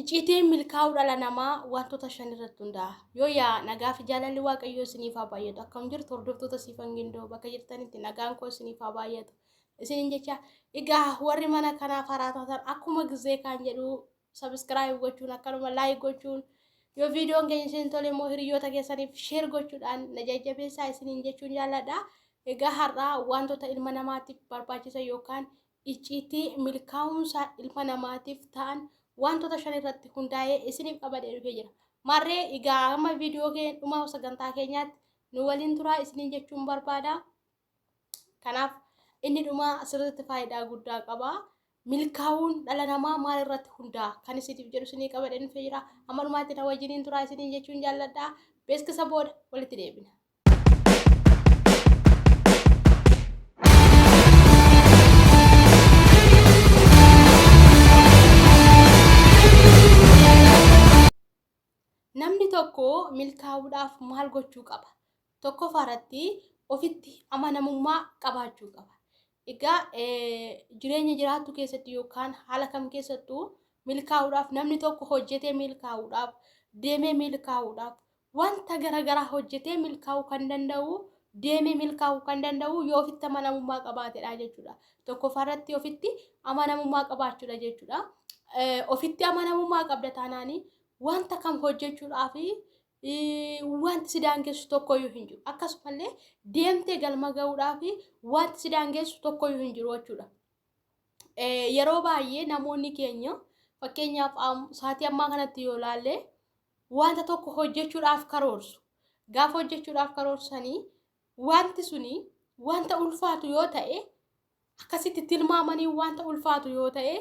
Icciitiin milkaa'uu dhala namaa wantoota 5 irratti hundaa'a. Yoo yaa nagaa fi jaalalli Waaqayyoo isiniif haa baay'atu. Akkam jirtu hordoftoota Siifan Gindoo bakka jirtanitti nagaan koo isiniif haa baay'atu. Isiniin jecha egaa warri mana kanaaf haaraa taatan akkuma gizee kaan jedhu sabiskiraayib gochuun akkanuma laayik gochuun yoo viidiyoon keenya isin tole immoo hiriyoota keessaniif sheer gochuudhaan na jajjabeessaa isiniin jechuun jaalladha. Egaa har'aa wantoota ilma namaatiif barbaachisan yookaan icciitii milkaa'umsa ilma namaatiif ta'an wantoota 5 irratti hundaa'ee isiniif qabadhee dhufee jira. Maarree egaa amma viidiyoo keenya dhuma sagantaa keenyaatti nu waliin turaa isiniin jechuun barbaada. Kanaaf inni dhumaa sirriitti faayidaa guddaa qaba. Milkaa'uun dhala namaa maal irratti hundaa'a kan isiniif jedhu isinii qabadhee dhufee jira. Amma dhumaatti na wajjiniin turaa isiniin jechuun jaalladha. Beeksisa booda walitti deebina. Namni tokko milkaa'uudhaaf maal gochuu qaba? Tokkoffaa irratti ofitti amanamummaa qabaachuu qaba. Egaa jireenya jiraattu keessatti yookaan haala kam keessattuu milkaa'uudhaaf namni tokko hojjetee milkaa'uudhaaf, deemee milkaa'uudhaaf, wanta gara garaa hojjetee milkaa'uu kan danda'u, deemee milkaa'uu kan danda'u yoo ofitti amanamummaa qabaatedha jechuudha. Tokkoffaa irratti ofitti amanamummaa qabaachuudha jechuudha. Ofitti amanamummaa qabda taanaanii wanta kam hojjechuudhaaf wanti si daangessu tokkoyyuu hin jiru. Akkasumallee deemtee galma ga'uudhaaf wanti si daangessu tokkoyyuu hin jiru jechuudha. Yeroo baay'ee namoonni keenya fakkeenyaaf sa'aatii ammaa kanatti yoo ilaalle wanta tokko hojjechuudhaaf karoorsu. Gaafa hojjechuudhaaf karoorsanii wanti suni wanta ulfaatu yoo ta'e akkasitti tilmaamanii wanta ulfaatu yoo ta'e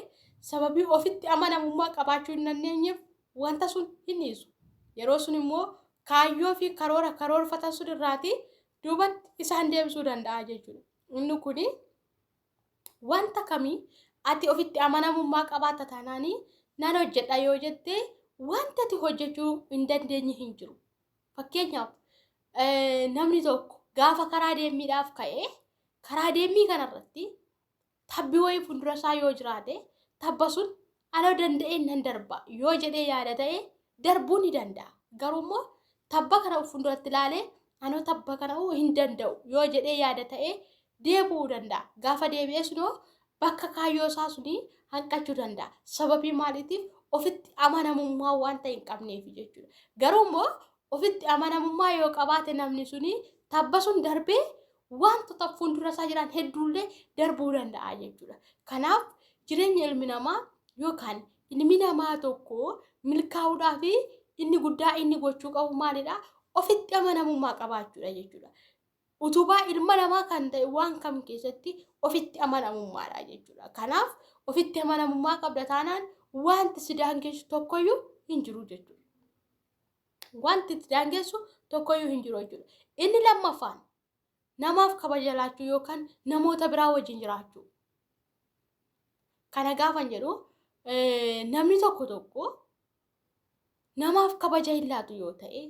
sababii ofitti amanamummaa qabaachuu hin dandeenyeef wanta sun hin dhiisu. Yeroo sun immoo kaayyoo fi karoora karoorfatan sun irraati duubatti isaan deebisuu danda'a jechuudha. Inni kuni wanta kamii ati ofitti amanamummaa qabaatta taanaanii nan hojjedha yoo jette wanta ati hojjechuu hin dandeenye hin jiru. Fakkeenyaaf namni tokko gaafa karaa deemmiidhaaf ka'e karaa deemmii kanarratti tabbi wayii fuuldura isaa yoo jiraate tabba sun ana danda'een nan darba yoo jedhee yaada ta'e darbuu ni danda'a. Garuu immoo tabba kana fuulduratti ilaalee anoo tabba kana hin danda'u yoo jedhee yaada ta'e deebi'uu danda'a. Gaafa deebi'ee sunoo bakka kaayyoo isaa sunii hanqachuu danda'a. Sababii maaliitiif ofitti amanamummaa wanta hin qabneef jechuudha. Garuu immoo ofitti amanamummaa yoo qabaate namni suni tabba sun darbee wantoota fuuldura isaa jiran hedduullee darbuu danda'a jechuudha. Kanaaf jireenya ilmi namaa yookaan ilmi namaa tokko milkaa'uudhaaf inni guddaa inni gochuu qabu maalidha? Ofitti amanamummaa qabaachuudha jechuudha. Utubaa ilma namaa kan ta'e waan kam keessatti ofitti amanamummaadha jechuudha. Kanaaf ofitti amanamummaa qabda taanaan wanti si daangessu tokkoyyuu hin jiru jechuudha. Wanti si daangessu tokkoyyuu hin jiru jechuudha. Inni lammaffaan namaaf kabaja laachuu yookaan namoota biraa wajjin jiraachuu. Kana gaafan jedhu namni tokko tokko namaaf kabaja hin laatu yoo ta'e,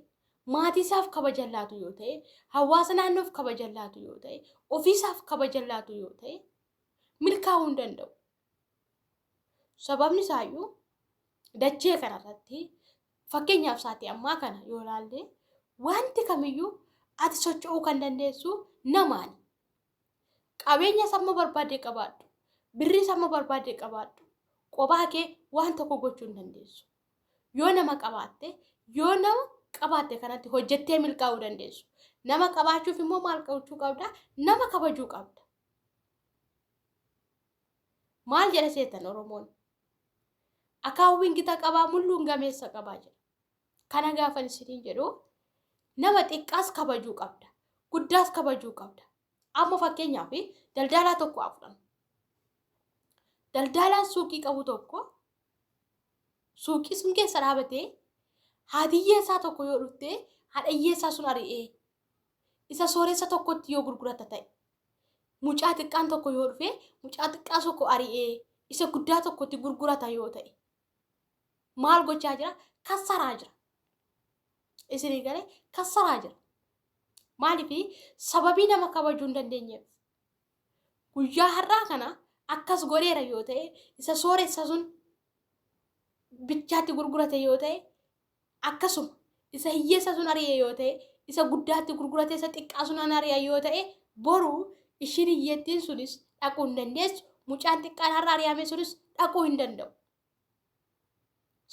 maatii isaaf kabaja hin laatu yoo ta'e, hawaasa naannoof kabaja hin laatu yoo ta'e, ofiisaaf kabaja hin laatu yoo ta'e, milkaa'uu hin danda'u. Sababni isaayyuu dachee kanarratti fakkeenyaaf sa'aatii ammaa kana yoo ilaalle wanti kamiyyuu ati socho'uu kan dandeessu namaani. Qabeenya samma barbaadde qabaadhu. Birrii samma barbaadde qabaadhu. Qophaa kee waan tokko gochuu hin dandeessu. Yoo nama qabaatte, yoo nama qabaatte kanatti hojjettee milkaa'uu dandeessu. Nama qabaachuuf immoo maal gochuu qabda? Nama kabajuu qabda. Maal jedha seetan Oromoon? Akaawwiin gita qabaa mulluun gameessa qabaa jedha. Kana gaafan isiniin jedhu nama xiqqaas kabajuu qabda. Guddaas kabajuu qabda. Amma fakkeenyaaf daldaalaa tokko haa fudhannu. Daldaalaan suuqii qabu tokko suuqii sun keessa dhaabatee haati hiyyeessaa tokko yoo dhufte haadha hiyyeessaa sun ari'ee isa sooressa tokkotti yoo gurgurata ta'e mucaa xiqqaan tokko yoo dhufe mucaa xiqqaa tokko ari'ee isa guddaa tokkotti gurgurata yoo ta'e maal gochaa jira? Kassaraa jira. Isinii galee kassaraa jira. Maaliif sababii nama kabajuu hin dandeenyeef. Guyyaa har'aa kana akkas godheera yoo ta'e isa sooressa sun bichaatti gurgurate yoo ta'e akkasuma isa hiyyeessa sun ari'e yoo ta'e isa guddaatti gurgurate isa xiqqaa sun ari'a yoo ta'e boru ishiin hiyyeettiin sunis dhaquu hin dandeessu mucaan xiqqaan har'a ari'ame sunis dhaquu hin danda'u.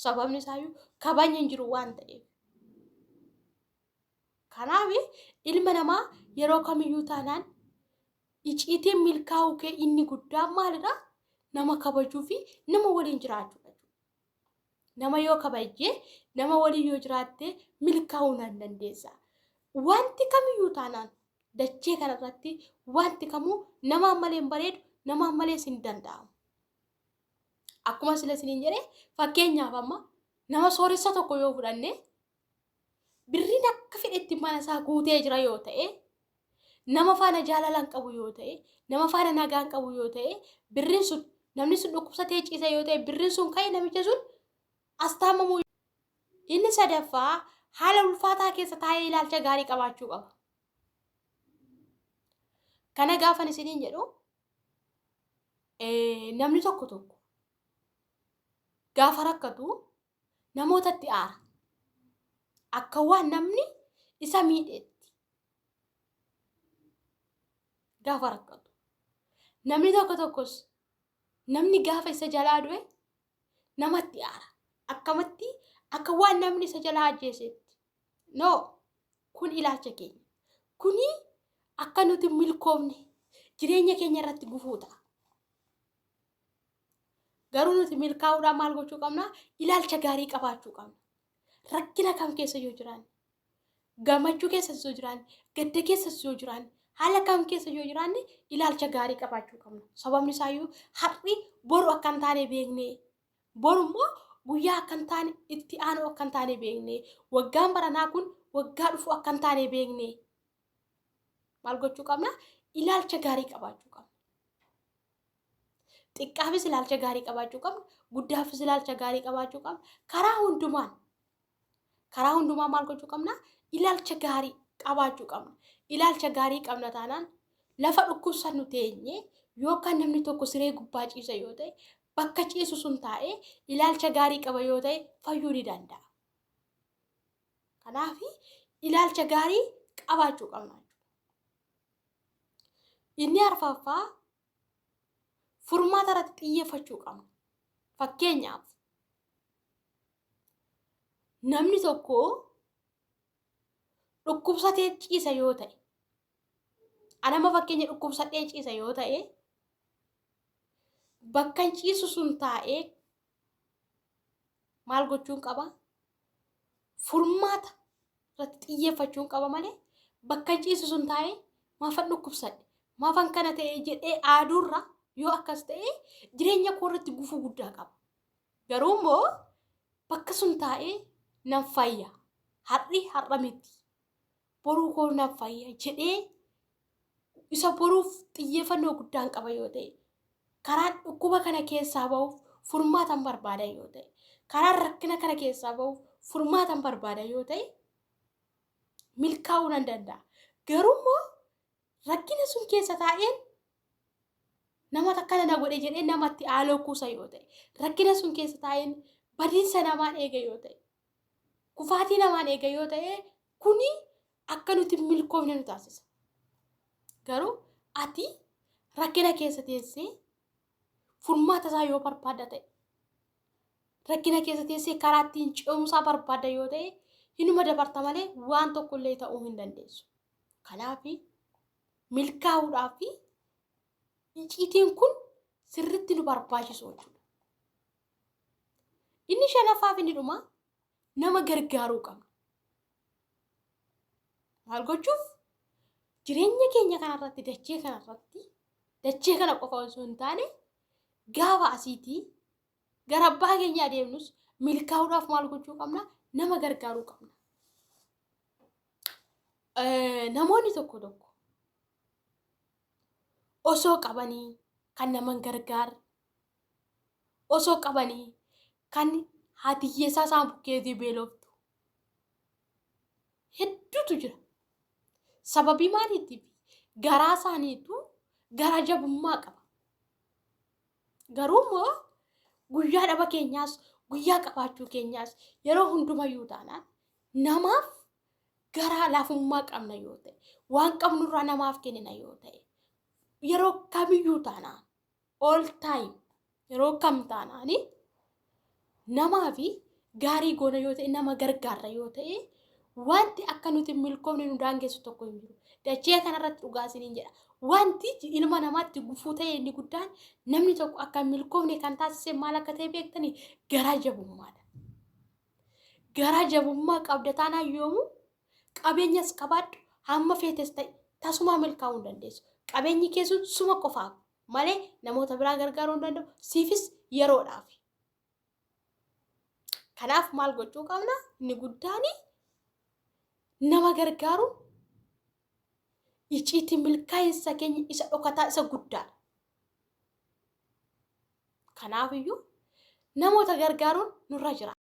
Sababni isaayyuu kabajni hin jiru waan ta'eef. Kanaaf ilma namaa yeroo kamiyyuu taanaan iciitiin milkaa'uu kee inni guddaan maalidha? Nama kabajuu fi nama waliin jiraachuudha. Nama yoo kabajjee nama waliin yoo jiraatte milkaa'uu nan dandeessa. Wanti kamiyyuu taanaan dachee kanarratti wanti kamuu namaan malee hin bareedu, namaan malees hin danda'amu. Akkuma sila isiniin jedhe fakkeenyaaf amma nama sooressa tokko yoo fudhanne birriin akka fedhetti mana isaa guutee jira yoo ta'e nama faana jaalala hin qabu yoo ta'e nama faana nagaa hin qabu yoo ta'e birriin sun namni sun dhukkubsatee ciisa yoo ta'e birriin sun ka'e namicha sun as taamamuu. Inni sadaffaa haala ulfaataa keessa taa'ee ilaalcha gaarii qabaachuu qaba. Kana gaafan isiniin jedhu namni tokko tokko gaafa rakkatu namootatti aara. Akka waan namni isa miidheetti gaafa rakkatu. Namni tokko tokkos namni gaafa isa jalaa du'e namatti aara. Akkamatti akka waan namni isa jalaa ajjeesetti. No, kun ilaalcha keenya. Kuni akka nuti milkoofne jireenya keenya irratti gufuu ta'a. Garuu nuti milkaa'uudhaan maal gochuu qabna? Ilaalcha gaarii qabaachuu qabna. Rakkina kam keessa yoo jiraanne, gammachuu keessas yoo jiraanne, gadda keessas yoo jiraanne, haala kam keessa yoo jiraanne ilaalcha gaarii qabaachuu qabna. Sababni isaayyuu har'i boru akka hin taane beekne, boru immoo guyyaa akka hin taane itti aanu akka hin taane beekne, waggaan baranaa kun waggaa dhufu akka hin taane beekne. Maal gochuu qabna? Ilaalcha gaarii qabaachuu qabna. Xiqqaafis ilaalcha gaarii qabaachuu qabna. Guddaafis ilaalcha gaarii qabaachuu qabna. Karaa hundumaan karaa hundumaa maal gochuu qabna? Ilaalcha gaarii qabaachuu qabna. Ilaalcha gaarii qabna taanaan lafa dhukkubsannu teenye yookaan namni tokko siree gubbaa ciisa yoo ta'e bakka ciisu sun taa'ee ilaalcha gaarii qaba yoo ta'e fayyuu ni danda'a. Kanaaf ilaalcha gaarii qabaachuu qabna. Inni arfaffaa furmaata irratti xiyyeeffachuu qabna. Fakkeenyaaf namni tokko dhukkubsatee ciisa yoo ta'e, anama fakkeenya dhukkubsadhee ciisa yoo ta'e, bakka ciisu sun taa'ee maal gochuun qaba? Furmaata irratti xiyyeeffachuun qaba malee bakka ciisu sun taa'ee maafan dhukkubsadhe maafan kana ta'e jedhee aaduurra yoo akkas ta'e jireenya koo irratti gufuu guddaa qaba. Garuu immoo bakka sun taa'ee nan fayya har'i har'a miti boruu koo nan fayya jedhee isa boruuf xiyyeeffannoo guddaan qaba yoo ta'e karaan dhukkuba kana keessaa ba'uuf furmaatan barbaada yoo ta'e karaan rakkina kana keessaa ba'uuf furmaatan barbaada yoo ta'e milkaa'uu nan danda'a. Garuu immoo rakkina sun keessa taa'een nama akkana na godhe jedhee namatti haaloo kuusa yoo ta'e rakkina sun keessa taa'een badiinsa namaan eega yoo ta'e kufaatii namaan eega yoo ta'e kuni akka nuti milkoofne nu taasisa. Garuu ati rakkina keessa teessee furmaata isaa yoo barbaadda ta'e rakkina keessa teessee karaa ittiin ce'umsaa barbaadda yoo ta'e hinuma dabarta malee waan tokko illee ta'uu hin dandeessu. Kanaaf milkaa'uudhaaf icciitiin kun sirriitti nu barbaachisu jechuudha. Inni shanaffaa fi inni dhumaa nama gargaaruu qabna. Maal gochuuf? Jireenya keenya kanarratti dachee kanarratti dachee kana qofa osoo hin taane gaafa asiitii gara abbaa keenya adeemnus milkaa'uudhaaf maal gochuu qabna? Nama gargaaruu qabna. Namoonni tokko tokko osoo qabanii kan nama hin gargaarre osoo qabanii kan haati hiyyeessaa isaan bukkeetii beeloftu hedduutu jira. Sababii maaliitiif? Garaa isaaniitu gara jabummaa qaba. Garuu immoo guyyaa dhaba keenyaas Guyyaa qabaachuu keenyaas yeroo hundumayyuu taanaan namaaf garaa laafummaa qabna yoo ta'e, waan qabnurraa namaaf kennina yoo ta'e, yeroo kamiyyuu taanaan, all time, yeroo kam taanaani namaa fi gaarii goona yoo ta'e, nama gargaarra yoo ta'e, wanti akka nuti milkoofne nu daangessu tokko hin jiru. Dachee kanarratti dhugaa isiniin jedha. Wanti ilma namaatti gufuu ta'e inni guddaan namni tokko akka hin milkoofne kan taasise maal akka ta'e beektanii? Garaa jabummaadha. Garaa jabummaa qabda taanaan yoomuu qabeenyas qabaadhu, hamma feetes ta'e, tasumaa milkaa'uu hin dandeessu. Qabeenyi kee sun suma qofaaf malee namoota biraa gargaaruu hin danda'u. Siifis yeroodhaaf. Kanaaf maal gochuu qabna? Inni guddaan nama gargaaruun icciitii milkaa'insa keenya isa dhokataa isa guddaadha. Kanaaf iyyuu namoota gargaaruun nurra jira.